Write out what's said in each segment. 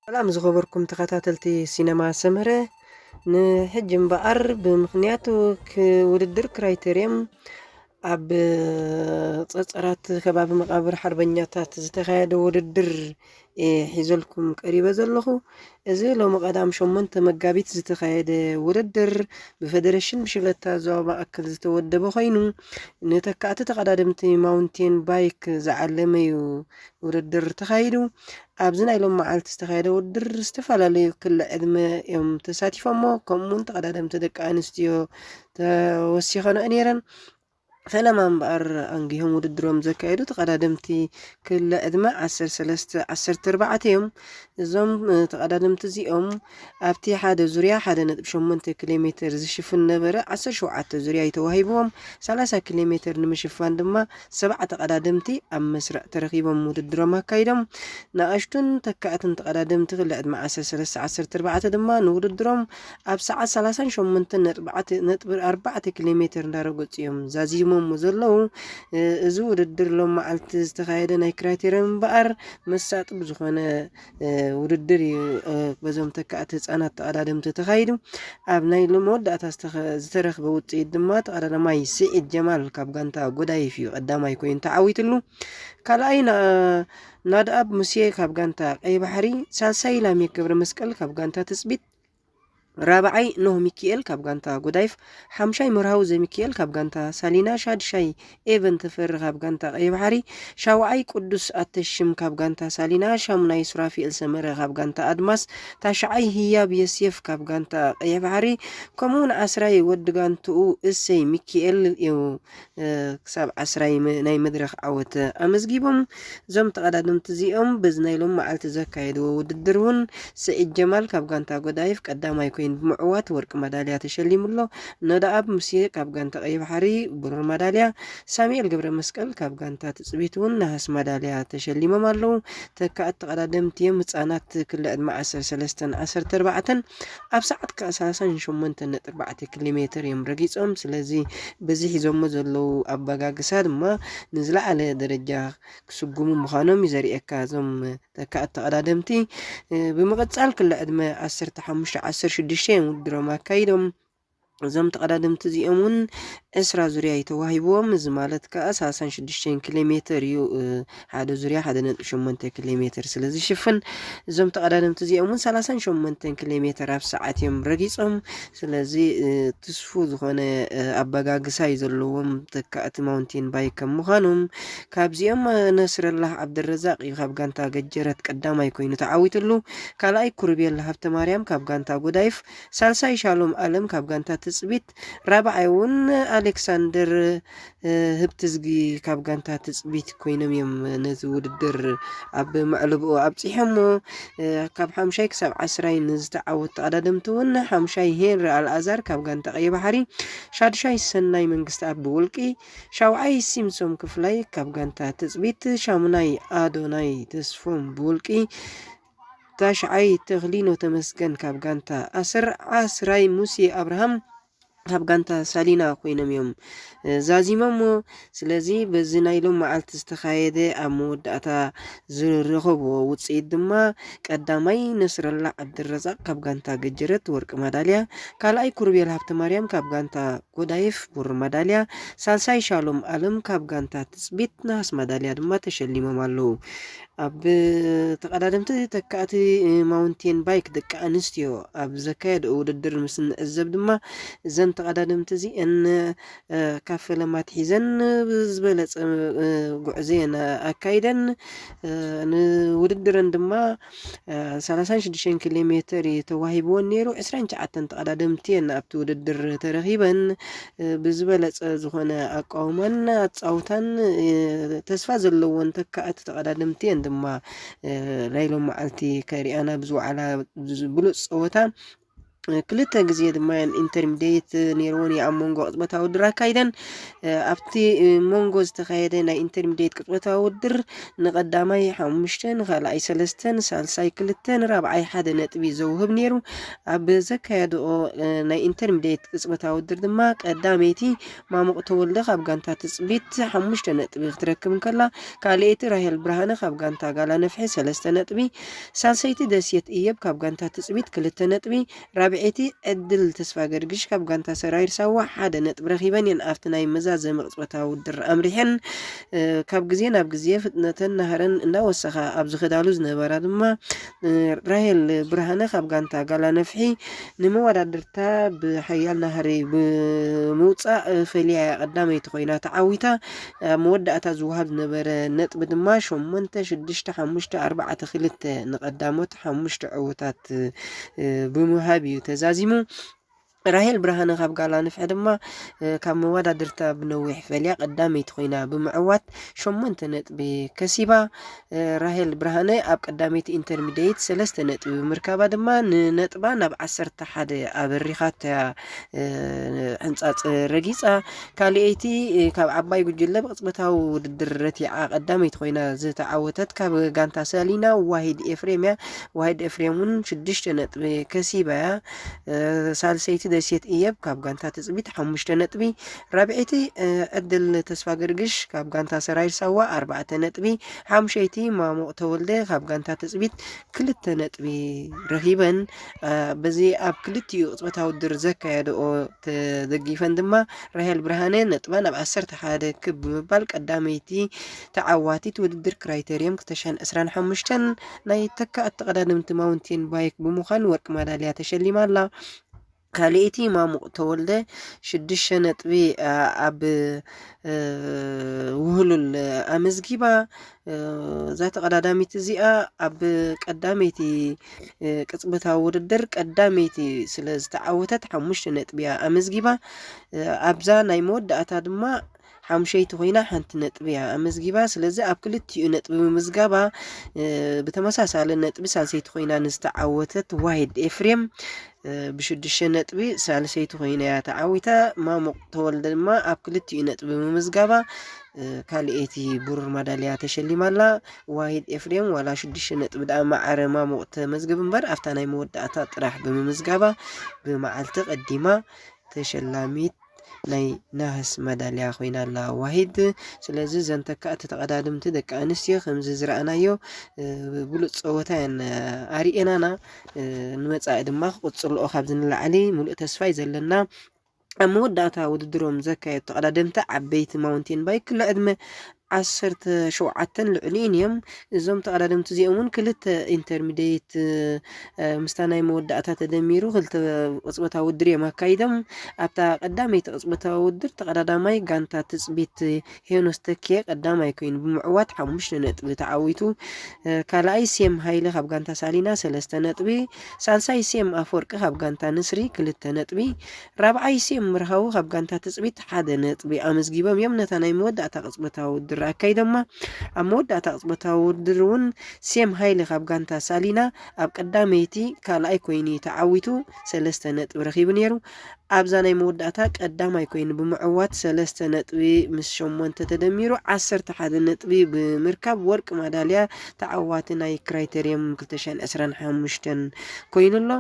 ሰላም ዝኸበርኩም ተኸታተልቲ ሲነማ ሰመረ፣ ንሕጂ እምበኣር ብምኽንያት ውድድር ክራይቴርየም ኣብ ጸጸራት ከባቢ መቓብር ሓርበኛታት ዝተኻየደ ውድድር እየ ሒዘልኩም ቀሪበ ዘለኹ። እዚ ሎሚ ቀዳም ሸሞንተ መጋቢት ዝተኻየደ ውድድር ብፈደረሽን ብሽክለታ ዞባ ማእከል ዝተወደበ ኮይኑ፣ ንተካእቲ ተቐዳደምቲ ማውንቴን ባይክ ዝዓለመ እዩ ውድድር ተኻይዱ። ኣብዚ ናይ ሎም መዓልቲ ዝተኻየደ ውድድር ዝተፈላለዩ ክለ ዕድመ እዮም ተሳቲፎሞ፣ ከምኡ እውን ተቐዳደምቲ ደቂ ኣንስትዮ ተወሲኸንኦ ነይረን። ፈለማ እምበኣር ኣንጊሆም ውድድሮም ዘካየዱ ተቐዳደምቲ ክለ ዕድመ ዓሰርተ ሰለስተ ዓሰርተ ኣርባዕተ እዮም። እዞም ተቐዳደምቲ እዚኦም ኣብቲ ሓደ ዙርያ ሓደ ነጥቢ ሸሞንተ ኪሎ ሜትር ዝሽፍን ነበረ። ዓሰርተ ሸውዓተ ዙርያ እዩ ተዋሂብዎም። ሰላሳ ኪሎ ሜትር ንምሽፋን ድማ ሰብዓ ተቐዳደምቲ ኣብ መስርዕ ተረኺቦም ውድድሮም ኣካይዶም። ንኣሽቱን ተካእትን ተቐዳደምቲ ክለ ዕድመ ዓሰርተ ሰለስተ ዓሰርተ ኣርባዕተ ድማ ንውድድሮም ኣብ ሰዓት ሰላሳን ሸሞንተን ነጥቢ ኣርባዕተ ኪሎ ሜትር እንዳረገጹ እዮም ዛዚሞሞ ዘለዉ። እዚ ውድድር ሎም መዓልቲ ዝተኻየደ ናይ ክራይቴርየም እምበኣር መሳጢ ብዝኾነ ውድድር እዩ በዞም ተካእቲ ህፃናት ተቐዳደምቲ ተኻይዱ። ኣብ ናይ ሎም መወዳእታ ዝተረኽበ ውፅኢት ድማ ተቐዳዳማይ ስዒድ ጀማል ካብ ጋንታ ጎዳይፍ እዩ ቀዳማይ ኮይኑ ተዓዊትሉ። ካልኣይ ናድኣብ ሙሴ ካብ ጋንታ ቀይ ባሕሪ፣ ሳልሳይ ላሜክ ገብረ መስቀል ካብ ጋንታ ትፅቢት፣ ራብዓይ ኖህ ሚኪኤል ካብ ጋንታ ጎዳይፍ፣ ሓምሻይ መርሃዊ ዘሚኪኤል ካብ ጋንታ ሳሊና፣ ሻድሻይ ኤቨን ተፈሪ ካብ ጋንታ ቀይ ባሕሪ፣ ሻውዓይ ቅዱስ ኣተሽም ካብ ጋንታ ሳሊና፣ ሻሙናይ ሱራፊኤል ሰመረ ካብ ጋንታ ኣድማስ፣ ታሽዓይ ህያብ የስየፍ ካብ ጋንታ ቀይ ባሕሪ፣ ከምኡውን ዓስራይ ወዲ ጋንትኡ እሰይ ሚኪኤል እዩ። ክሳብ ዓስራይ ናይ መድረኽ ዓወት ኣመዝጊቦም። እዞም ተቐዳደምቲ እዚኦም በዚ ናይ ሎም መዓልቲ ዘካየድዎ ውድድር እውን ስዒድ ጀማል ካብ ጋንታ ጎዳይፍ ቀዳማይ ኮይኑ ብምዕዋት ወርቂ መዳልያ ተሸሊሙ ኣሎ። ነዳኣብ ሙሴ ካብ ጋንታ ቀይ ባሕሪ ብሩር መዳልያ፣ ሳሙኤል ገብረ መስቀል ካብ ጋንታ ትፅቢት እውን ነሃስ መዳልያ ተሸሊሞም ኣለዉ። ተካእቲ ተቐዳደምቲ እዮም ህፃናት ክለ ዕድመ ዓሰርተ ሰለስተን ዓሰርተ ኣርባዕተን ኣብ ሰዓት ከኣ ሰላሳን ሸሞንተን ነጥቢ ኣርባዕተ ኪሎ ሜትር እዮም ረጊጾም። ስለዚ በዚ ሒዞሞ ዘለዉ ኣበጋግሳ ድማ ንዝለዓለ ደረጃ ክስጉሙ ምዃኖም እዩ ዘርእየካ። እዞም ተካእቲ ተቐዳደምቲ ብምቕጻል ክለ ዕድመ ዓሰርተ ሓሙሽተ ዓሰርተ ሽዱሽተ እዮም ውድድሮም ኣካይዶም። እዞም ተቐዳደምቲ እዚኦም እውን ዕስራ ዙርያ እዩ ተዋሂብዎም። እዚ ማለት ከኣ ሰላሳን ሽዱሽተን ኪሎ ሜትር እዩ ሓደ ዙርያ ሓደ ነጥቢ ሸሞንተ ኪሎ ሜትር ስለ ዝሽፍን፣ እዞም ተቐዳደምቲ እዚኦም እውን ሰላሳን ሸሞንተን ኪሎ ሜትር ኣብ ሰዓት እዮም ረጊጾም። ስለዚ ትስፉ ዝኾነ ኣበጋግሳ እዩ ዘለዎም ተካእቲ ማውንቴን ባይክ ከም ምዃኖም። ካብዚኦም ነስረላህ ዓብደረዛቅ እዩ ካብ ጋንታ ገጀረት ቀዳማይ ኮይኑ ተዓዊትሉ። ካልኣይ ኩርቤል ሃብተ ማርያም ካብ ጋንታ ጎዳይፍ፣ ሳልሳይ ሻሎም ኣለም ካብ ጋንታ ትጽቢት፣ ራብዓይ እውን ኣሌክሳንደር ህብትዝጊ ካብ ጋንታ ትጽቢት ኮይኖም እዮም ነዚ ውድድር ኣብ መዕለብኡ ኣብጺሖሞ። ካብ ሓምሻይ ክሳብ ዓስራይ ንዝተዓወቱ ተቐዳደምቲ እውን ሓምሻይ ሄንሪ ኣልኣዛር ካብ ጋንታ ቀይ ባሕሪ፣ ሻድሻይ ሰናይ መንግስቲ ኣብ ብውልቂ፣ ሻውዓይ ሲምሶም ክፍላይ ካብ ጋንታ ትጽቢት፣ ሻሙናይ ኣዶናይ ተስፎም ብውልቂ፣ ታሽዓይ ተኽሊኖ ተመስገን ካብ ጋንታ ኣስር፣ ዓስራይ ሙሴ ኣብርሃም ካብ ጋንታ ሳሊና ኮይኖም እዮም ዛዚሞሞ። ስለዚ በዚ ናይ ሎም መዓልቲ ዝተኻየደ ኣብ መወዳእታ ዝረኸብዎ ውፅኢት ድማ ቀዳማይ ነስረላ ዓብድረዛቅ ካብ ጋንታ ገጀረት ወርቂ ማዳልያ፣ ካልኣይ ኩርቤል ሃብተ ማርያም ካብ ጋንታ ጎዳይፍ ብሩር ማዳልያ፣ ሳልሳይ ሻሎም ኣለም ካብ ጋንታ ትፅቢት ነሃስ ማዳልያ ድማ ተሸሊሞም ኣለዉ። ኣብ ተቐዳደምቲ ተካእቲ ማውንቴን ባይክ ደቂ ኣንስትዮ ኣብ ዘካየድኦ ውድድር ምስ ንዕዘብ ድማ፣ እዘን ተቐዳደምቲ እዚአን ካብ ፈለማ ኣትሒዘን ብዝበለፀ ጉዕዞ እየን ኣካይደን። ንውድድረን ድማ ሰላሳን ሽዱሽተን ኪሎ ሜትር እዩ ተዋሂብወን ነይሩ። ዕስራን ትሽዓተን ተቐዳደምቲ እየን ኣብቲ ውድድር ተረኺበን። ብዝበለፀ ዝኾነ ኣቃውማን ኣጻውታን ተስፋ ዘለዎን ተካእቲ ተቐዳደምቲ እየን ድማ ናይ ሎም መዓልቲ ከሪኣና ብዝወዓላ ብሉፅ ፀወታ። ክልተ ግዜ ድማ ኢንተርሚዲየት ነይርወን እየ ኣብ መንጎ ቅጽበታዊ ውድድር ኣካይደን። ኣብቲ መንጎ ዝተኻየደ ናይ ኢንተርሚዲየት ቅጽበታዊ ውድድር ንቐዳማይ ሓሙሽተ፣ ንኻልኣይ ሰለስተ፣ ንሳልሳይ ክልተ፣ ንራብዓይ ሓደ ነጥቢ ዘውህብ ነይሩ። ኣብ ዘካየድኦ ናይ ኢንተርሚዲየት ቅጽበታዊ ውድድር ድማ ቀዳመይቲ ማሙቕ ተወልደ ካብ ጋንታ ትጽቢት ሓሙሽተ ነጥቢ ክትረክብ እንከላ፣ ካልኣይቲ ራሄል ብርሃነ ካብ ጋንታ ጋላ ነፍሒ ሰለስተ ነጥቢ፣ ሳልሰይቲ ደሴት እየብ ካብ ጋንታ ትጽቢት ክልተ ነጥቢ፣ ራብዐይቲ ዕድል ተስፋ ገርግሽ ካብ ጋንታ ሰራዊር ሳዋ ሓደ ነጥቢ ረኺበን እየን ኣብቲ ናይ መዛዘሚ ቅጽበታዊ ውድድር ኣምሪሐን። ካብ ግዜ ናብ ግዜ ፍጥነተን ናህረን እናወሰኻ ኣብ ዝኸዳሉ ዝነበራ ድማ ራሄል ብርሃነ ካብ ጋንታ ጋላ ነፍሒ ንመወዳድርታ ብሓያል ናህሪ ብምውፃእ ፈሊያ ቀዳመይቲ ኮይና ተዓዊታ። ኣብ መወዳእታ ዝወሃብ ዝነበረ ነጥቢ ድማ ሸሞንተ ሽዱሽተ ሓሙሽተ ኣርባዕተ ክልተ ንቐዳሞት ሓሙሽተ ዕውታት ብምሃብ እዩ ተዛዚሙ። ራሄል ብርሃነ ካብ ጋላ ንፍዐ ድማ ካብ መወዳድርታ ብነዊሕ ፈልያ ቀዳመይቲ ኮይና ብምዕዋት ሸሞንተ ነጥቢ ከሲባ። ራሄል ብርሃነ ኣብ ቀዳመይቲ ኢንተርሚዲየት ሰለስተ ነጥቢ ብምርካባ ድማ ንነጥባ ናብ ዓሰርተ ሓደ ኣበሪኻታ ሕንጻጽ ረጊጻ። ካልኣይቲ ካብ ዓባይ ጉጅለ ብቅጽበታዊ ውድድር ረቲዓ ቀዳመይቲ ኮይና ዝተዓወተት ካብ ጋንታ ሰሊና ዋሂድ ኤፍሬም እያ። ዋሂድ ኤፍሬም እውን ሽዱሽተ ነጥቢ ከሲባ እያ። ሳልሰይቲ ደሴት እየብ ካብ ጋንታ ትጽቢት ሓሙሽተ ነጥቢ፣ ራብዐይቲ ዕድል ተስፋ ገርግሽ ካብ ጋንታ ሰራዊር ሳዋ ኣርባዕተ ነጥቢ፣ ሓሙሸይቲ ማሙቕ ተወልደ ካብ ጋንታ ትጽቢት ክልተ ነጥቢ ረኺበን። በዚ ኣብ ክልቲኡ ቅጽበታዊ ውድድር ዘካየደኦ ተደጊፈን ድማ ራሄል ብርሃነ ነጥባ ናብ ዓሰርተ ሓደ ክብ ብምባል ቀዳመይቲ ተዓዋቲት ውድድር ክራይተርየም ክልተ ሽሕን ዕስራን ሓሙሽተን ናይ ተካእቲ ተቐዳደምቲ ማውንቴን ባይክ ብምዃን ወርቂ ማዳልያ ተሸሊማ ኣላ። ካልኣይቲ ማሙቕ ተወልደ ሽዱሽተ ነጥቢ ኣብ ውህሉል ኣመዝጊባ። እዛ ተቐዳዳሚት እዚኣ ኣብ ቀዳመይቲ ቅጽበታዊ ውድድር ቀዳመይቲ ስለ ዝተዓወተት ሓሙሽተ ነጥቢ እያ ኣመዝጊባ። ኣብዛ ናይ መወዳእታ ድማ ሓሙሸይቲ ኮይና ሓንቲ ነጥቢ እያ ኣመዝጊባ። ስለዚ ኣብ ክልቲኡ ነጥቢ ምምዝጋባ ብተመሳሳሊ ነጥቢ ሳልሰይቲ ኮይና ንዝተዓወተት ዋሂድ ኤፍሬም ብሽዱሽተ ነጥቢ ሳልሰይቲ ኮይና እያ ተዓዊታ። ማሙቕ ተወልደ ድማ ኣብ ክልቲኡ ነጥቢ ምምዝጋባ ካልኣይቲ ብሩር ማዳልያ ተሸሊማ ኣላ። ዋሂድ ኤፍሬም ዋላ ሽዱሽተ ነጥቢ ደኣ ማዕረ ማሙቕ ተመዝግብ እምበር ኣብታ ናይ መወዳእታ ጥራሕ ብምምዝጋባ ብመዓልቲ ቀዲማ ተሸላሚት ናይ ናህስ መዳልያ ኮይና ኣላ ዋሂድ። ስለዚ እዘን ተካእቲ ተቐዳድምቲ ደቂ ኣንስትዮ ከምዚ ዝረኣናዮ ብሉፅ ፀወታ እየን ኣርእየናና። ንመፃኢ ድማ ክቕፅልኦ ካብዚ ንላዕሊ ሙሉእ ተስፋ እዩ ዘለና። ኣብ መወዳእታ ውድድሮም ዘካየዱ ተቐዳደምቲ ዓበይቲ ማውንቴን ባይክ ክሊ ዕድመ ዓሰርተ ሸውዓተን ልዕሊኡን እዮም። እዞም ተቐዳደምቲ እዚኦም እውን ክልተ ኢንተርሚዲየት ምስታ ናይ መወዳእታ ተደሚሩ ክልተ ቅጽበታዊ ውድድር እዮም ኣካይዶም። ኣብታ ቀዳመይቲ ቅጽበታዊ ውድድር ተቐዳዳማይ ጋንታ ትጽቢት ሄኖስ ተኪየ ቀዳማይ ኮይኑ ብምዕዋት ሓሙሽተ ነጥቢ ተዓዊቱ። ካልኣይ ሴም ሃይለ ካብ ጋንታ ሳሊና ሰለስተ ነጥቢ፣ ሳልሳይ ሴም ኣፈወርቂ ካብ ጋንታ ንስሪ ክልተ ነጥቢ፣ ራብዓይ ሴም ምርሃዊ ካብ ጋንታ ትጽቢት ሓደ ነጥቢ ኣመዝጊቦም እዮም ነታ ናይ መወዳእታ ቅጽበታዊ ውድድር ኣካይዶማ። ኣብ መወዳእታ ቅጽበታዊ ውድድር እውን ሴም ሃይለ ካብ ጋንታ ሳሊና ኣብ ቀዳመይቲ ካልኣይ ኮይኑ ተዓዊቱ ሰለስተ ነጥቢ ረኺቡ ነይሩ። ኣብዛ ናይ መወዳእታ ቀዳማይ ኮይኑ ብምዕዋት ሰለስተ ነጥቢ ምስ ሸሞንተ ተደሚሩ ዓሰርተ ሓደ ነጥቢ ብምርካብ ወርቂ ማዳልያ ተዓዋቲ ናይ ክራይተርየም ክልተ ሽሕን ዕስራን ሓሙሽተን ኮይኑ ኣሎ።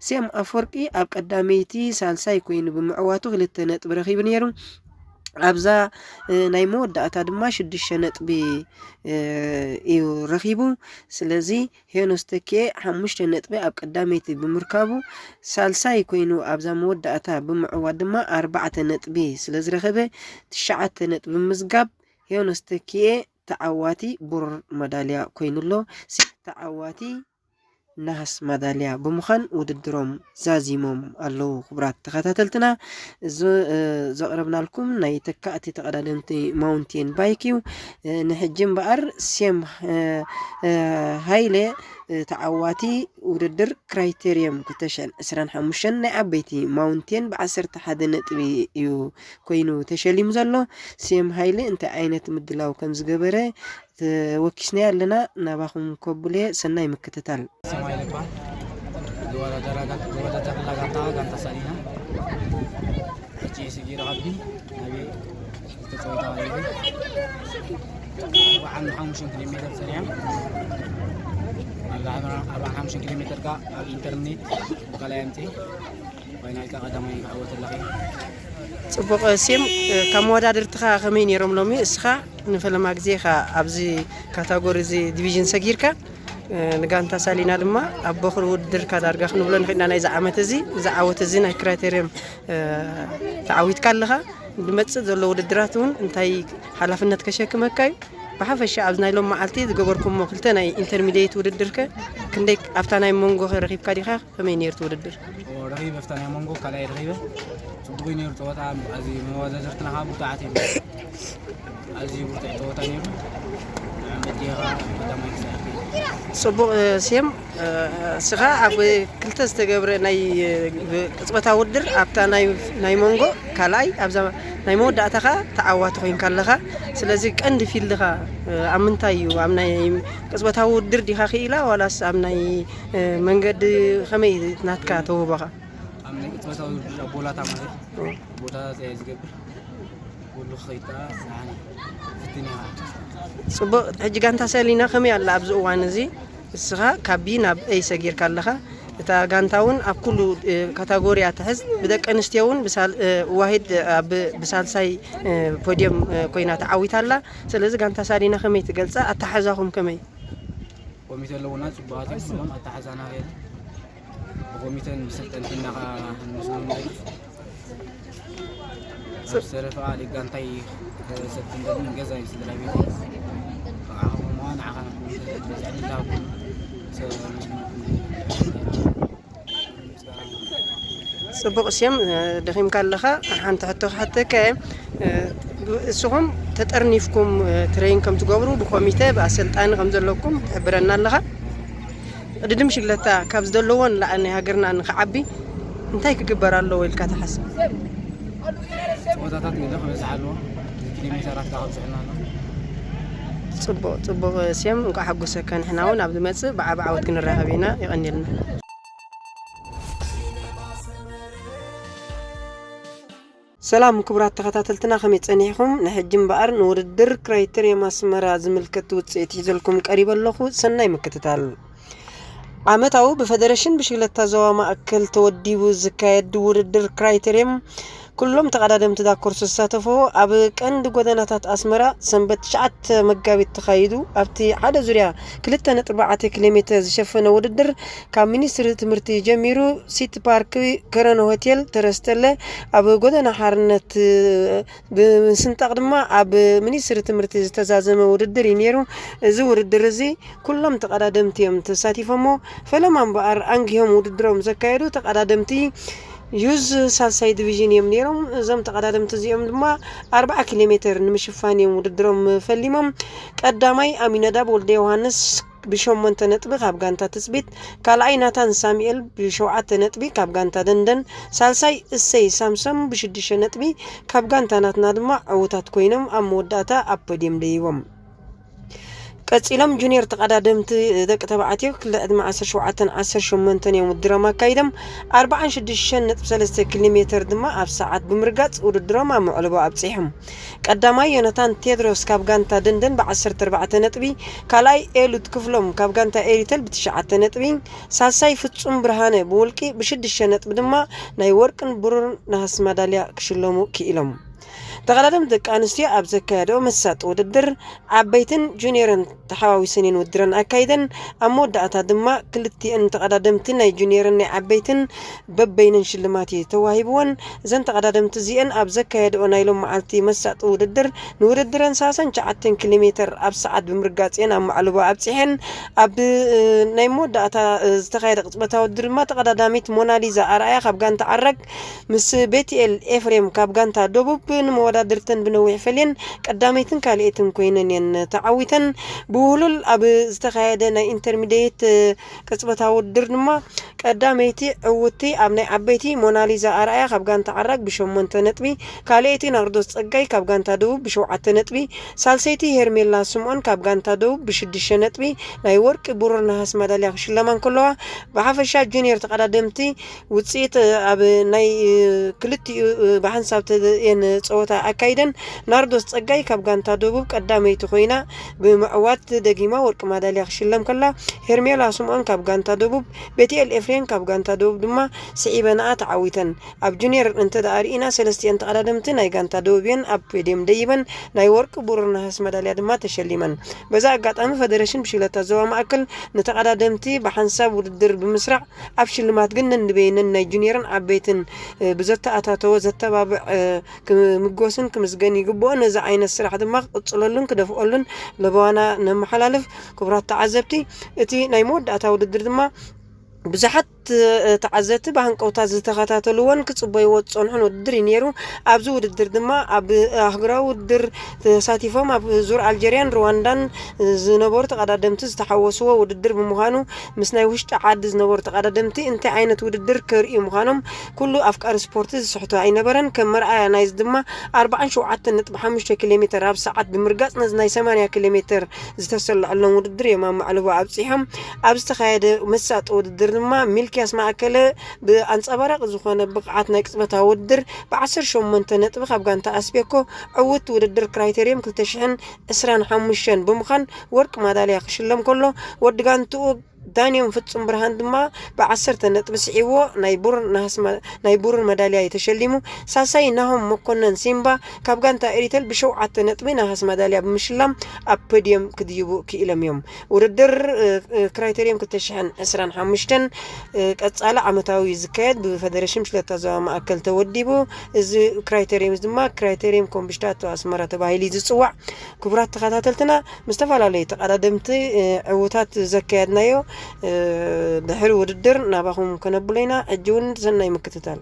ሴም ኣፈወርቂ ኣብ ቀዳመይቲ ሳልሳይ ኮይኑ ብምዕዋቱ ክልተ ነጥቢ ረኺቡ ነይሩ። ኣብዛ ናይ መወዳእታ ድማ ሽዱሽተ ነጥቢ እዩ ረኺቡ። ስለዚ ሄኖስ ተኪኤ ሓሙሽተ ነጥቢ ኣብ ቀዳመይቲ ብምርካቡ ሳልሳይ ኮይኑ ኣብዛ መወዳእታ ብምዕዋት ድማ ኣርባዕተ ነጥቢ ስለ ዝረኸበ ትሽዓተ ነጥቢ ምዝጋብ ሄኖስ ተኪኤ ተዓዋቲ ብሩር መዳልያ ኮይኑሎ። ተዓዋቲ ነሃስ ማዳልያ ብምዃን ውድድሮም ዛዚሞም ኣለዉ። ክቡራት ተኸታተልትና፣ እዚ ዘቕረብናልኩም ናይ ተካእቲ ተቐዳደምቲ ማውንቴን ባይክ እዩ። ንሕጂ እምበኣር ሴም ሃይለ ተዓዋቲ ውድድር ክራይቴርየም ክልተ ሽሕን ዕስራን ሓሙሽተን ናይ ዓበይቲ ማውንቴን ብዓሰርተ ሓደ ነጥቢ እዩ ኮይኑ ተሸሊሙ ዘሎ። ሴም ሃይለ እንታይ ዓይነት ምድላው ከም ዝገበረ ተወኪስናዮ ኣለና። ናባኹም ከብሎ ሰናይ ምክትታል። ዝወዳደራ ጋንታ፣ ዝወዳደርላ ጋንታ፣ ጋንታ ሳሊና። ሕጂ ስጊሮ ከብዲ ናበይ ዝተጸወታ ማለት እዩ። ኣርባዓን ሓሙሽተን ኪሎ ሜተር ሰሪዖም። ኣብ ኣርባዓን ሓሙሽተን ኪሎ ሜተር ከኣ ኣብ ኢንተርኔት ብኻልኣይ ኣምጺኤ ኮይና ኢልካ ቀዳማይ ክዕወት ኣለኺ። ጽቡቕ። ሴም፣ ካብ መወዳድርትኻ ከመይ ነይሮም ሎሚ? እስኻ ንፈለማ ግዜ ኢኻ ኣብዚ ካታጎሪ እዚ ዲቪዥን ሰጊርካ። ንጋንታ ሳሊና ድማ ኣብ በኹሪ ውድድርካ ዳርጋ ክንብሎ ንኽእልና ናይዚ ዓመት እዚ፣ እዚ ዓወት እዚ ናይ ክራይቴርየም ተዓዊትካ ኣለኻ። ንመጽእ ዘሎ ውድድራት እውን እንታይ ሓላፍነት ከሸክመካ እዩ? ብሓፈሻ ኣብዚ ናይ ሎም መዓልቲ ዝገበርኩሞ ክልተ ናይ ኢንተርሚዲየት ውድድርከ ክንደይ ኣብታ ናይ መንጎ ረኺብካ ዲኻ? ከመይ ነይሩ እቲ ውድድር? ረኺበ፣ ኣብታ ናይ መንጎ ካልኣይ ረኺበ። ጽቡቕ እዩ ነይሩ ጸወታ። ኣዝዩ መወዳድርትና ከዓ ብርቱዓት እዮም። ኣዝዩ ብርቱዕ ጸወታ ነይሩ። ንዓመት ዲኻ ቀዳማይ ክሳዕ ጽቡቕ። ሴም፣ እስኻ ኣብ ክልተ ዝተገብረ ናይ ቅጽበታዊ ውድድር ኣብታ ናይ ናይ መንጎ ካልኣይ፣ ኣብዛ ናይ መወዳእታ ኸኣ ተዓዋቲ ኮይንካ ኣለኻ። ስለዚ ቀንዲ ፊልድኻ ኣብ ምንታይ እዩ? ኣብ ናይ ቅጽበታዊ ውድድር ዲኻ ክኢላ ዋላስ ኣብ ናይ መንገዲ? ከመይ ናትካ ተውህቦኻ? ኣብ ናይ ቅጽበታዊ ውድድር ኣብ ቦላታ ማለት እዩ። እዎ። ቦላታ ዝገብር ኩሉ ክኸይድ ከኣ ንዓኒ ፍትን ኢኻ። ጽቡቕ። ሕጂ ጋንታ ሰሊና ከመይ ኣላ ኣብዚ እዋን እዚ? እስኻ ካብ ቢ ናብ ኤ ሰጊርካ ኣለኻ። እታ ጋንታ እውን ኣብ ኩሉ፣ እ፣ ካታጎሪ እያ ትሕዝ። ብደቂ ኣንስትዮ እውን ብሳል-፣ እ፣ ዋሂድ ኣብ፣ ብሳልሳይ፣ እ፣ ፖድየም፣ እ፣ ኮይና ተዓዊታ ኣላ። ስለዚ ጋንታ ሳሊና ከመይ ትገልጻ? ኣተሓሕዛኹም ከመይ? ኮሚቴ ኣለውና፣ ጽቡቓት እዮም። እዞም ኣተሓሕዛና ከይዱ ብኮሚቴን ብሰልጠንቲና ከኣ ንመስሎም ንደግፍ። ኣብ ሰረፈ ኣሊ ጋንታይ ሰልጥን ደልን ገዛይ ስድራ ቤት። ንዓኻ ንዓኻ ጽቡቕ። ሴም፣ ደኺምካ ኣለኻ። ሓንቲ ሕቶ ክሓተካ እየ። እስኹም ተጠርኒፍኩም ትሬን ከም ትገብሩ ብኮሚተ ብኣሰልጣኒ ከም ዘለኩም ትሕብረና ኣለኻ። ቅድድም ሽግለታ ካብ ዘለዎን ላዕሊ ናይ ሃገርና ንክዓቢ እንታይ ክግበር ኣለዎ ኢልካ ትሓስብ? ጸወታታት ገለ ክበዝሕ ኣለዎ። ኪሎ ሜተራት ከብዝሑና ኣለዎ። ጽቡቕ፣ ጽቡቕ ሴም፣ እንኳዕ ሓጎሰካ። ንሕና እውን ኣብ ዝመጽእ ብዓቢ ዓወት ክንራኸብ ኢና። የቐንየልና። ሰላም ክቡራት ተኸታተልትና፣ ከመይ ጸኒሕኩም? ንሕጂ እምበኣር ንውድድር ክራይተርየም ኣስመራ ዝምልከት ውጽኢት ሒዘልኩም ቀሪበ ኣለኹ። ሰናይ ምክትታል። ዓመታዊ ብፈደረሽን ብሽግለታ ዞባ ማእከል ተወዲቡ ዝካየድ ውድድር ክራይተርየም፣ ኩሎም ተቐዳደምቲ እዛ ኮርስ ዝሳተፍዎ፣ ኣብ ቀንዲ ጎደናታት ኣስመራ ሰንበት ትሽዓተ መጋቢት ተኻይዱ። ኣብቲ ሓደ ዙርያ ክልተ ነጥቢ ኣርባዕተ ኪሎ ሜተር ዝሸፈነ ውድድር፣ ካብ ሚኒስትሪ ትምህርቲ ጀሚሩ፣ ሲቲ ፓርክ፣ ከረን ሆቴል፣ ተረስተለ፣ ኣብ ጎደና ሓርነት ብምስንጣቕ ድማ ኣብ ሚኒስትሪ ትምህርቲ ዝተዛዘመ ውድድር እዩ ነይሩ። እዚ ውድድር እዚ ኩሎም ተቐዳደምቲ እዮም ተሳቲፎሞ። ፈለማ እምበኣር ኣንጊሆም ውድድሮም ዘካየዱ ተቐዳደምቲ ዩዝ ሳልሳይ ዲቪዥን እዮም ነይሮም። እዞም ተቐዳደምቲ እዚኦም ድማ ኣርብዓ ኪሎ ሜተር ንምሽፋን እዮም ውድድሮም ፈሊሞም። ቀዳማይ ኣሚነዳብ ወልደ ዮሃንስ ብሸሞንተ ነጥቢ ካብ ጋንታ ትጽቢት፣ ካልኣይ ናታን ሳሙኤል ብሸውዓተ ነጥቢ ካብ ጋንታ ደንደን፣ ሳልሳይ እሰይ ሳምሶም ብሽዱሽተ ነጥቢ ካብ ጋንታ ናትና ድማ ዕዉታት ኮይኖም ኣብ መወዳእታ ኣብ ፖድየም ደይቦም። ቀጺሎም ጁኒየር ተቐዳደምቲ ደቂ ተባዕትዮ ክልተ ዕድመ ዓሰርተ ሸውዓተን ዓሰርተ ሸሞንተን እዮም ውድድሮም ኣካይዶም። ኣርብዓን ሽዱሽተን ነጥቢ ሰለስተ ኪሎ ሜተር ድማ ኣብ ሰዓት ብምርጋጽ ውድድሮም ኣብ መዕለቦ ኣብጺሖም። ቀዳማይ ዮናታን ቴድሮስ ካብ ጋንታ ደንደን ብዓሰርተ ኣርባዕተ ነጥቢ፣ ካልኣይ ኤሉድ ክፍሎም ካብ ጋንታ ኤሪተል ብትሽዓተ ነጥቢ፣ ሳልሳይ ፍጹም ብርሃነ ብውልቂ ብሽዱሽተ ነጥቢ ድማ ናይ ወርቅን ብሩርን ነሃስ ማዳልያ ክሽለሙ ክኢሎም። ተቐዳደምቲ ደቂ ኣንስትዮ ኣብ ዘካየደኦ መሳጢ ውድድር፣ ዓበይትን ጁኒየርን ተሓዋዊሰን እየን ውድድረን ኣካይደን። ኣብ መወዳእታ ድማ ክልቲኤን ተቐዳደምቲ ናይ ጁኒየርን ናይ ዓበይትን በበይነን ሽልማት እዩ ተዋሂብወን። እዘን ተቐዳደምቲ እዚኤን ኣብ ዘካየድኦ ናይ ሎም መዓልቲ መሳጢ ውድድር፣ ንውድድረን ሰላሳን ትሽዓተን ኪሎ ሜተር ኣብ ሰዓት ብምርጋጽ እየን ኣብ ማዕለቦ ኣብጺሐን። ኣብ፣ እ፣ ናይ መወዳእታ፣ እ፣ ዝተኻየደ ቅጽበታዊ ውድድር ድማ ተቐዳዳሚት ሞናሊዛ ኣርኣያ ካብ ጋንታ ዓራግ ምስ ቤትኤል ኤፍሬም ካብ ጋንታ ደቡብ ንመወዳድርተን ብነዊሕ ፈልየን ቀዳመይትን ካልኣይትን ኮይነን እየን ተዓዊተን። ብውህሉል ኣብ ዝተኻየደ ናይ ኢንተርሚዲየት ቅጽበታዊ ውድድር ድማ ቀዳመይቲ ዕውቲ ኣብ ናይ ዓበይቲ ሞናሊዛ ኣርኣያ ካብ ጋንታ ዓራግ ብሸሞንተ ነጥቢ፣ ካልኣይቲ ናርዶስ ጸጋይ ካብ ጋንታ ደቡብ ብሸውዓተ ነጥቢ፣ ሳልሰይቲ ሄርሜላ ስምኦን ካብ ጋንታ ደቡብ ብሽዱሽተ ነጥቢ ናይ ወርቂ፣ ብሩር፣ ነሃስ መዳልያ ክሽለማ እንከለዋ፣ ብሓፈሻ ጁኒየር ተቐዳደምቲ ውጽኢት ኣብ ናይ ክልቲኡ ብሓንሳብ ተየን ጸወታ ኣካይደን። ናርዶስ ጸጋይ ካብ ጋንታ ደቡብ ቀዳመይቲ ኮይና ብምዕዋት ደጊማ ወርቂ ማዳልያ ክሽለም ከላ፣ ሄርሜላ ስምኦን ካብ ጋንታ ደቡብ፣ ቤትኤል ኤፍሬም ካብ ጋንታ ደቡብ ድማ ስዒበንኣ ተዓዊተን። ኣብ ጁኒየር እንተ ደኣ ርኢና፣ ሰለስቲኤን ተቐዳደምቲ ናይ ጋንታ ደቡብ እየን ኣብ ፖድየም ደይበን ናይ ወርቂ፣ ብሩር፣ ነሃስ መዳልያ ድማ ተሸሊመን። በዚ ኣጋጣሚ ፈደረሽን ብሽክለታ ዞባ ማእከል ንተቐዳደምቲ ብሓንሳብ ውድድር ብምስራዕ ኣብ ሽልማት ግን ነንበይነን ናይ ጁኒየርን ዓበይትን ብዘተኣታተዎ ዘተባብዕ ክምጎስን ክምስገን ይግብኦ። ነዚ ዓይነት ስራሕ ድማ ክቕጽለሉን ክደፍኦሉን ለበዋና ነመሓላልፍ። ክቡራት ተዓዘብቲ፣ እቲ ናይ መወዳእታ ውድድር ድማ ብዙሓት ተዓዘብቲ ብሃንቀውታ ዝተኸታተልዎን ክጽበይዎ ዝጸንሑን ውድድር እዩ ነይሩ። ኣብዚ ውድድር ድማ ኣብ ኣህጉራዊ ውድድር ተሳቲፎም ኣብ ዙር ኣልጀርያን ሩዋንዳን ዝነበሩ ተቐዳደምቲ ዝተሓወስዎ ውድድር ብምዃኑ፣ ምስ ናይ ውሽጢ ዓዲ ዝነበሩ ተቐዳደምቲ እንታይ ዓይነት ውድድር ከርእዩ ምዃኖም ኩሉ ኣፍቃሪ ስፖርቲ ዝስሕቶ ኣይነበረን። ከም መርኣያ ናይዚ ድማ ኣርባዓን ሸውዓተን ነጥቢ ሓሙሽተ ኪሎ ሜተር ኣብ ሰዓት ብምርጋጽ ነዚ ናይ ሰማንያ ኪሎ ሜተር ዝተሰለዐሎም ውድድር እዮም ኣብ ማዕለቦ ኣብጺሖም። ኣብ ዝተኻየደ መሳጢ ውድድር ድማ ሚልክያስ ማእከለ ብኣንጸባራቂ ዝኾነ ብቕዓት ናይ ቅጽበታዊ ውድድር ብዓሰርተ ሸሞንተ ነጥቢ ካብ ጋንታ ኣስቤኮ ዕውት ውድድር ክራይቴርየም ክልተ ሽሕን ዕስራን ሓሙሽተን ብምዃን ወርቂ ማዳልያ ክሽለም ከሎ፣ ወዲ ጋንትኡ ዳንዮም ፍጹም ብርሃን ድማ ብዓሰርተ ነጥቢ ስዒዎ ናይ ብሩር ነሃስ መ-፣ ናይ ብሩር መዳልያ እዩ ተሸሊሙ። ሳልሳይ ናሆም መኮነን ሲምባ ካብ ጋንታ ኤሪተል ብሸውዓተ ነጥቢ ነሃስ መዳልያ ብምሽላም ኣብ ፖድየም ክድይቡ ክኢሎም እዮም። ውድድር፣ እ፣ እ፣ ክራይቴርየም ክልተ ሽሕን ዕስራን ሓሙሽተን፣ እ፣ ቀጻሊ ዓመታዊ እዩ ዝካየድ። ብፈደረሽን ብሽክለታ ዞባ ማእከል ተወዲቡ። እዚ ክራይቴርየም እዚ ድማ ክራይቴርየም ኮምብሽታቶ ኣስመራ ተባሂሉ እዩ ዝጽዋዕ። ክቡራት ተኸታተልትና፣ ምስ ዝተፈላለዩ ተቐዳደምቲ፣ እ፣ ዕውታት ዘካየድናዮ፣ እ፣ ድሕሪ ውድድር ናባኹም ከነብሎ ኢና። ሕጂ እውን ሰናይ ምክትታል።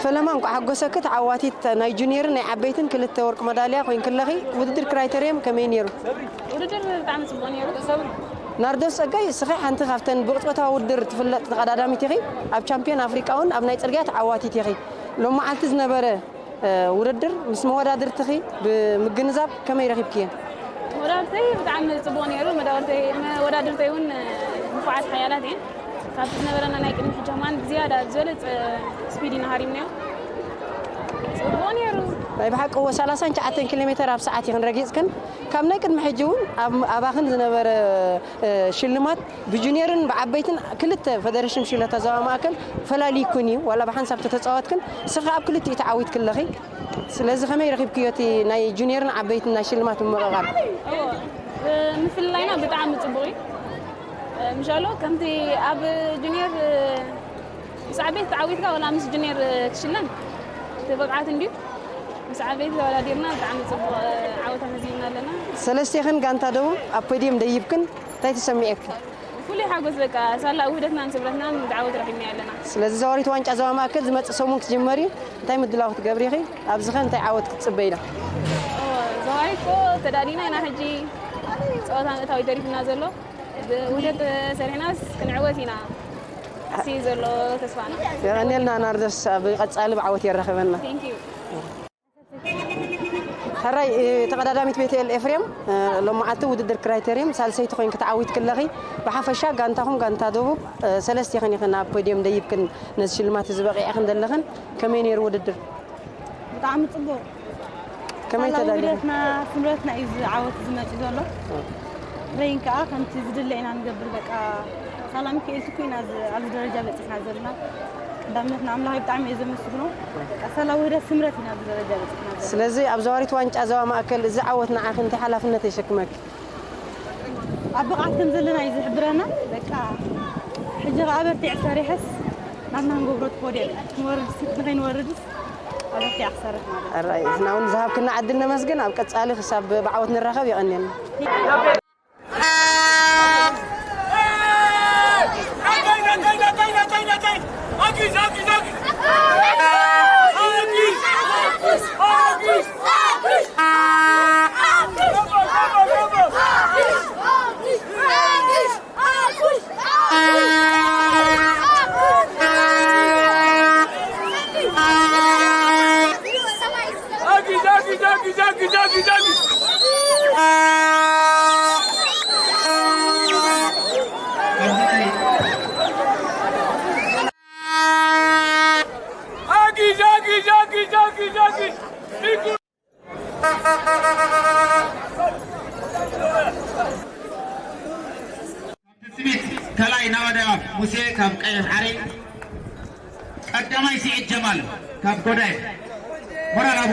ፈለማ፣ እንኳዕ ሓጎሰኪ። ተዓዋቲት ናይ ጁኒየርን ናይ ዓበይትን ክልተ ወርቂ መዳልያ ኮይንኪ ኣለኺ። ውድድር ክራይተርየም ከመይ ነይሩ? ውድድር ብጣዕሚ ጽቡቕ ነይሩ። ናርዶስ ጸጋይ፣ እስኺ ሓንቲ ካብተን ብቕጽበታዊ ውድድር ትፍለጥ ተቐዳዳሚት ኢኺ። ኣብ ቻምፒዮን ኣፍሪቃ እውን ኣብ ናይ ጽርግያ ተዓዋቲት ኢኺ። ሎም መዓልቲ ዝነበረ፣ እ፣ ውድድር ምስ መወዳድርትኺ ብምግንዛብ ከመይ ረኺብክየን? መወዳድርተይ ብጣዕሚ ጽቡቕ ነይሩ። መዳወርተይ-፣ መወዳድርተይ እውን፣ እ፣ ንፉዓት ሓያላት እየን። ካብቲ ዝነበረና ናይ ቅድሚ ሕጂ ከማን ብዝያዳ ዝበለጸ ስፒድ ኢና ሃሪምናዮ። ጽቡቕ ነይሩ። ናይ ብሓቂ እወ፣ ሰላሳን ትሽዓተን ኪሎ ሜተር ኣብ ሰዓት ኢኽን ረጊጽክን። ካብ ናይ ቅድሚ ሕጂ እውን ኣብ፣ ኣባኽን ዝነበረ፣ እ፣ ሽልማት ብጁኒየርን ብዓበይትን ክልተ ፈደረሽን ብሽክለታ ዞባ ማእከል ፈላሊኩን እዩ፣ ዋላ ብሓንሳብ ተተጻወትክን፣ ንስኺ ኣብ ክልቲኡ ተዓዊትኪ ኣለኺ። ስለዚ ከመይ ረኺብክዮ እቲ ናይ ጁኒየርን ዓበይትን ናይ ሽልማት ምምቕቓል? እዎ፣ እ፣ ምፍልላይና ብጣዕሚ ጽቡቕ እዩ። እ፣ ምሻሎ ከምቲ ኣብ ጁኒየር፣ እ፣ ምስ ዓበይቲ ተዓዊትካ ዋላ ምስ ጁኒየር፣ እ፣ ክትሽለም እቲ ብቕዓት እንድዩ። ምስ ዓበይቲ ተወዳዲርና ብጣዕሚ ጽቡቕ፣ እ፣ ዓወት ኣመዝጊብና ኣለና። ሰለስቴኽን ጋንታ ደቡብ ኣብ ፖድየም ደይብክን፣ እንታይ ተሰሚዑኪ? ፍሉይ ሓጎስ፣ በቃ ሳላ ውህደትናን ስምረትናን ብዓወት ረኺብናዮ ኣለና። ስለዚ ዘዋሪት ዋንጫ ዞባ ማእከል ዝመጽእ ሰሙን ክጅመር እዩ። እንታይ ምድላው ክትገብሪ ኢኺ? ኣብዚኸ እንታይ ዓወት ክትጽበይ ኢላ? ኦ፣ ዘዋሪት እኮ ተዳሊና ኢና ሕጂ። ጸወታ ምእታው እዩ ተሪፉና ዘሎ። ብውህደት ሰሪሕናስ ክንዕወት ኢና። እሲ ዘሎ ተስፋና። የቐንየልና ናርዶስ፣ ኣብ ቀጻሊ ብዓወት የራኽበና። Thank you። ሕራይ፣ እ፣ ተቐዳዳሚት ቤትኤል ኤፍሬም፣ እ፣ ሎማዓልቲ ውድድር ክራይተርየም ሳልሰይቲ ኮይንኪ ተዓዊትኪ ኣለኺ። ብሓፈሻ ጋንታኹም ጋንታ ደቡብ፣ እ፣ ሰለስቲኽን ኢኽን ኣብ ፖድየም ደይብክን ነዚ ሽልማት እዚ በቒዕክን ዘለኽን። ከመይ ነይሩ ውድድር? ብጣዕሚ ጽቡቕ። ከመይ ሳላ ተዳሊኹም? ውህደትና ስምረትና እዩ እዚ ዓወት ዝመጽእ ዘሎ። እ። ብረይን ከኣ ከምቲ ዝድለ ኢና ንገብር። በቃ ሳላ ሚካኤል ትኩ ኢና እዚ፣ ኣብዚ ደረጃ በጺሕና ዘለና። ቀዳምነትና ኣምላኽ እዩ፣ ብጣዕሚ እየ ዘመስግኖ። በቃ ሳላ ውህደት ስምረት ኢና ኣብዚ ደረጃ በጺሕና ዘለና። ስለዚ ኣብ ዘዋሪት ዋንጫ ዞባ ማእከል እዚ ዓወት ንዓኺ እንታይ ሓላፍነት የሸክመኪ? ኣብ ብቕዓት ከም ዘለና እዩ ዝሕብረና። በቃ ሕጂ ከኣ በርቲዐ ሰሪሐስ ናትና ክንገብሮ እቲ ፖድየም ክንወርድስ ንኸይንወርድስ ኣበርቲዐ ክሰርሕ ማለት እዩ። ኣራይ፣ ንሕና እውን ዝሃብክና ዕድል ነመስግን። ኣብ ቀጻሊ ክሳብ ብዓወት ንራኸብ። የቐንየልና። ሙሴ ካብ ቀይሕ ዓሪ፣ ቀዳማይ ስዒድ ጀማል ካብ ጎዳይ። ሞራል ሃቦ።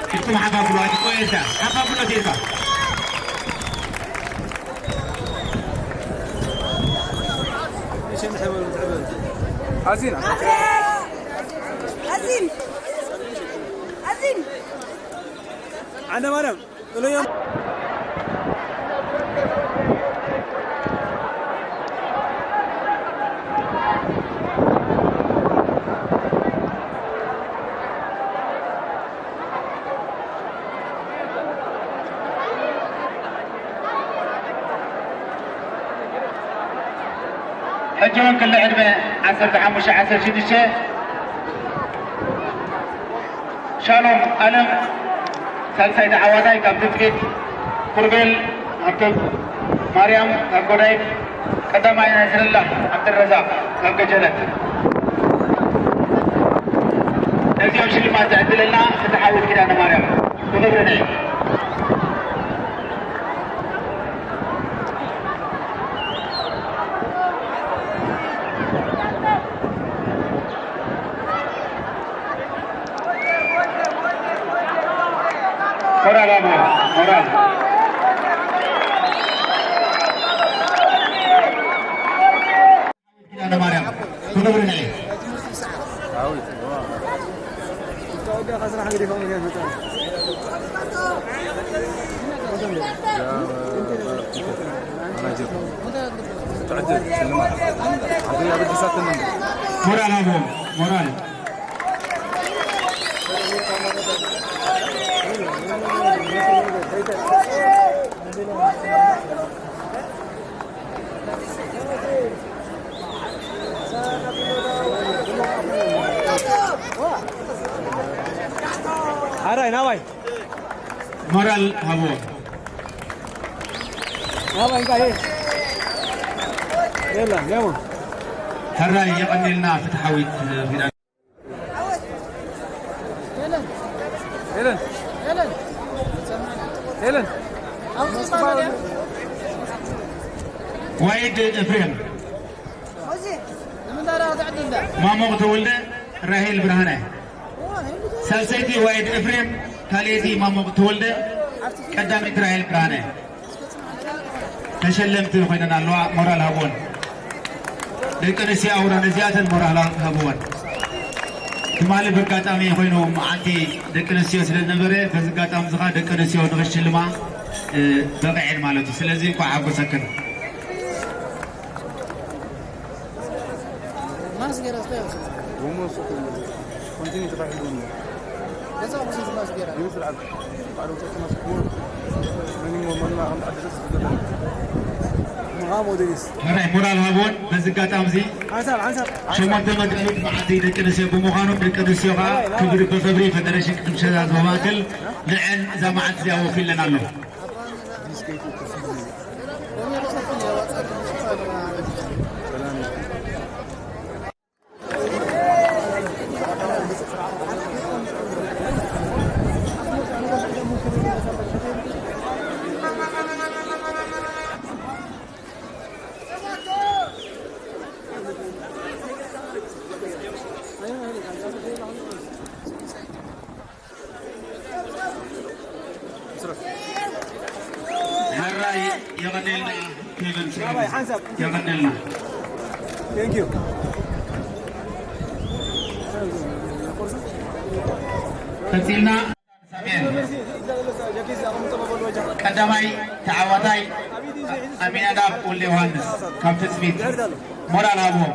ኢድኩም ሓፍ ኣብሉ፣ ኣቲ ቆየልካ ሓፍ ኣብሉ፣ ኣቲ ኢልካ። ኣዚና። ኣዚን ኣዚን ዓንደ ማርያም ጥሎዮም። ሕጂ እውን ክሊ ዕድመ ዓሰርተ ሓሙሽተ ዓሰርተ ሽዱሽተ ሻሎም ኣለም ሳልሳይ ተዓዋታይ ካብ ትጽቢት፣ ኩርቤል ሃብተ ማርያም ካብ ጎዳይፍ፣ ቀዳማይ ናስረላ ዓብደረዛቅ ካብ ገጀረት። ነዚኦም ሽልማት ዘዕድለና ፍትሓዊት ኪዳነ ማርያም ብኽብሪ ነይ። ሞራል ኣቦ፣ ሞራል። ኪዳነ ማርያም፣ ክብሪ ነይ። ሞራል ኣቦ፣ ሞራል። ሓራይ ናባይ። ሞራል ሃብዎ። ናባይ እንካ ይሄ። የላ፣ ያው። ሕራይ የቐኒልና ፍትሓዊት ፊዳ። ሄለን። ሄለን። ሄለን። ዋይድ ኤፍሬም። ማሞቕ ተወልደ፣ ራሄል ብርሃነ። ሳልሰይቲ ዋይድ ኤፍሬም፣ ካልኣይቲ ማሞቕ ተወልደ፣ ቀዳመይቲ ራሄል ብርሃነ። ተሸለምቲ ኮይነን ኣለዋ። ሞራል ሃብወን። ደቂ ኣንስትዮ ኣውራ ነዚኣተን ሞራል ሃብወን። ትማሊ በጋጣሚ ኮይኑ መዓልቲ ደቂ ኣንስትዮ ስለ ዝነበረ፣ በዚ ኣጋጣሚ እዚ ኸዓ ደቂ ኣንስትዮ ንኽሽልማ፣ እ፣ በቒዐን ማለት እዩ። ስለዚ እንኳዕ ሓጎሰክን። ማስክ ጌራ ስታይ። ጎማ ሱቅ ኮንቲኒ ተባሂሉ ነው። ገዛ ብዙ ማስክ ጌራ። ይመስል አብ ባዶ ጨርቅ ማስክ ነው። ምንም ወመን ማቅም አድረስ ይገባል። መሃሞ ደሪስ። ሕራይ ሞራል ሃቦን በዚ ኣጋጣሚ እዚ ሓንሳብ፣ ሓንሳብ። ሸሞንተ መጋቢት መዓልቲ ደቂ ኣንስትዮ ብምዃኑ ደቂ ኣንስትዮ ከዓ ክብሪ ብኽብሪ ፈደረሽን ቅድም ሸዛ ዝቦ ማእከል ንዐን እዛ መዓልቲ እዚኣ ወፊለን ኣሎ። ሕራይ የቐኔልና ኬቨን ስራይ የቐኔልና። Thank you። ቀጺልና ሳሙኤል ቀዳማይ ተዓዋታይ ኣሚናዳብ ወልደ ዮሃንስ ካብ ትጽቢት ሞራል ሃብዎ።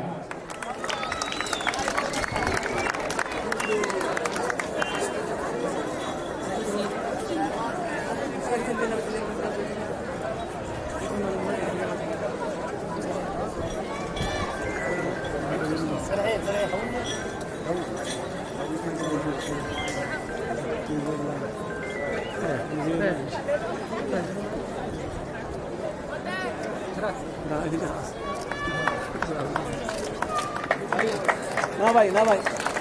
ናባይ ናባይ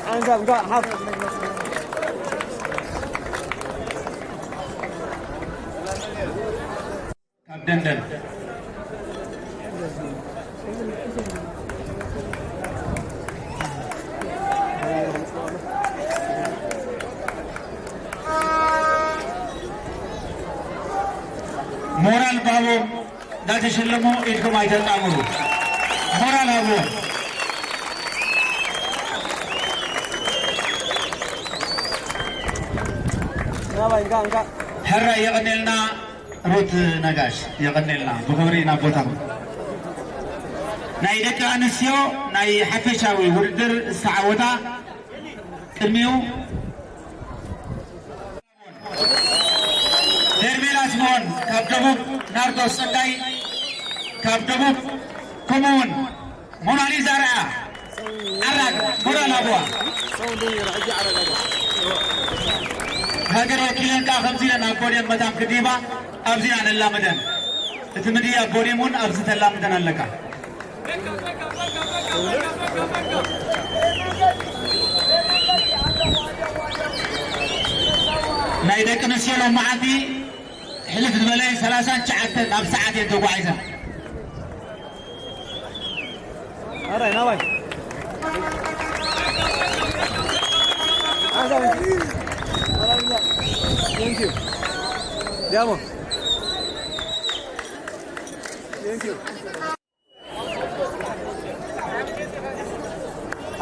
ሓንሳብ እንካ ሓፍ ካብ ደንደን እንዳተሸለሙ ኢድኩም ኣይተጣምሩ። ሞራል ሃብዎም። ሕራይ የቐኔልና። ሩት ነጋሽ የቐኔልና። ብኽብሪ ናብ ቦታኹም። ናይ ደቂ ኣንስትዮ ናይ ሓፈሻዊ ውድድር ዝተዓወታ ቅድሚኡ ሄርሜላ ስምኦን ካብ ደቡብ፣ ናርዶስ ጸጋይ ካብ ደቡብ፣ ከምኡውን ሞናሊዛ ርኣ ዓራግ ሞራል ኣቦዋ። ሃገር ወኪለን ከዓ ከምዚ ኢለን ኣብ ፖድየም መታን ክድይባ ኣብዚኣ ነላምደን። እቲ ምድያብ ፖድየም እውን ኣብዚ ተላምደን ኣለካ። ናይ ደቂ ኣንስትዮ ሎማዓንቲ ሕልፍ ዝበለ ሰላሳን ትሽዓተን ኣብ ሰዓት እየን ተጓዒዘን። ኣራይ ናባይ። Thank you. ዲያሞ። Thank you.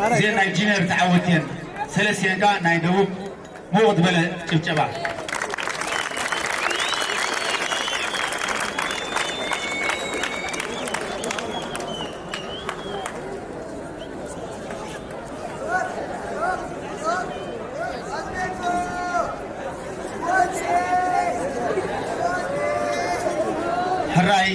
እዚአን ናይ ጂነር ተዓወትቲ እየን። ሰለስቲአን ከዓ ናይ ደቡብ። ሙቕ ዝበለ ጭብጨባ። ሕራይ።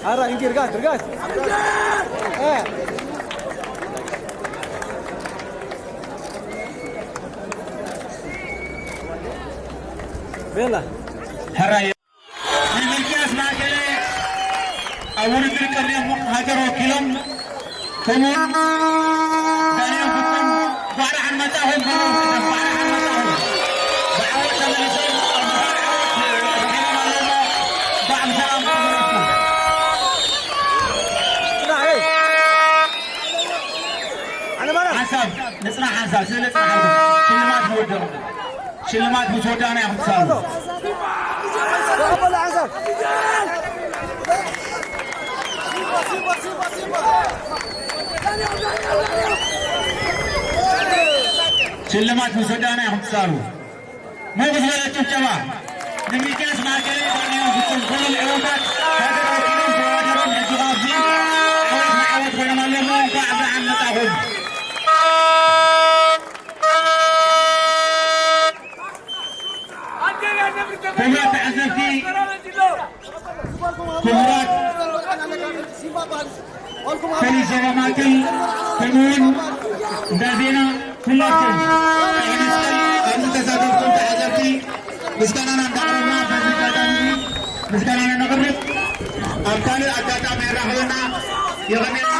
Ara, ingkir, gas, gas. Eh. Bela. Hara. ናይ ሚልክያስ ማእከለ ኣብ ውድድር ቅድሚኦም ሃገር ወኪሎም፣ ከምኡ ዳንኤል ፍጹም፣ እንኳዕ ደሓን መጻኹም፣ እንኳዕ ደሓን መጻኹም። ብዓወት ተመሊሶም፣ ኣብ ምኽራር ዓወት ረኺቦም ኣለዉ። እንኳዕ ብሰላም ተመለስኩም። ሓንሳብ ንጽናሕ፣ ሓንሳብ ስእሊ ጽናሕ፣ ሓንሳብ ሽልማት ንወደቕ። ሽልማት ምስ ወዳእና ኢኹም ትሳሉ። ሽልማት ምስ ወዳእና ኢኹም ትሳሉ። ሙቕ ዝበለ ጭብጨባ ንሚልክያስ ማእከለ፣ ዳንኤል ፍጹም፣ ኩሎም ዕዉታት ሃገር ወኪሎም ተወዳደሮም፣ ሕጂ ኸኣ ኣብዚ ዓወት ንዓወት ኮይኖም ኣለዉ። እንኳዕ ብደሓን መጻኹም። ክቡራት ተዓዘብቲ፣ ክቡራት ፖሊስ ዞባ ማእከል፣ ከምኡውን እንዳ ዜና፣ ኩላትኩም ቀይሕ መስቀል፣ ኣብዚ ተሳተፍኩም ተዓዘብቲ ምስጋናና እንዳቕረብና፣ በዚ ኣጋጣሚ ምስጋናና ነቕርብ። ኣብ ካልእ ኣጋጣሚ የራኽበና። የቐንየልና።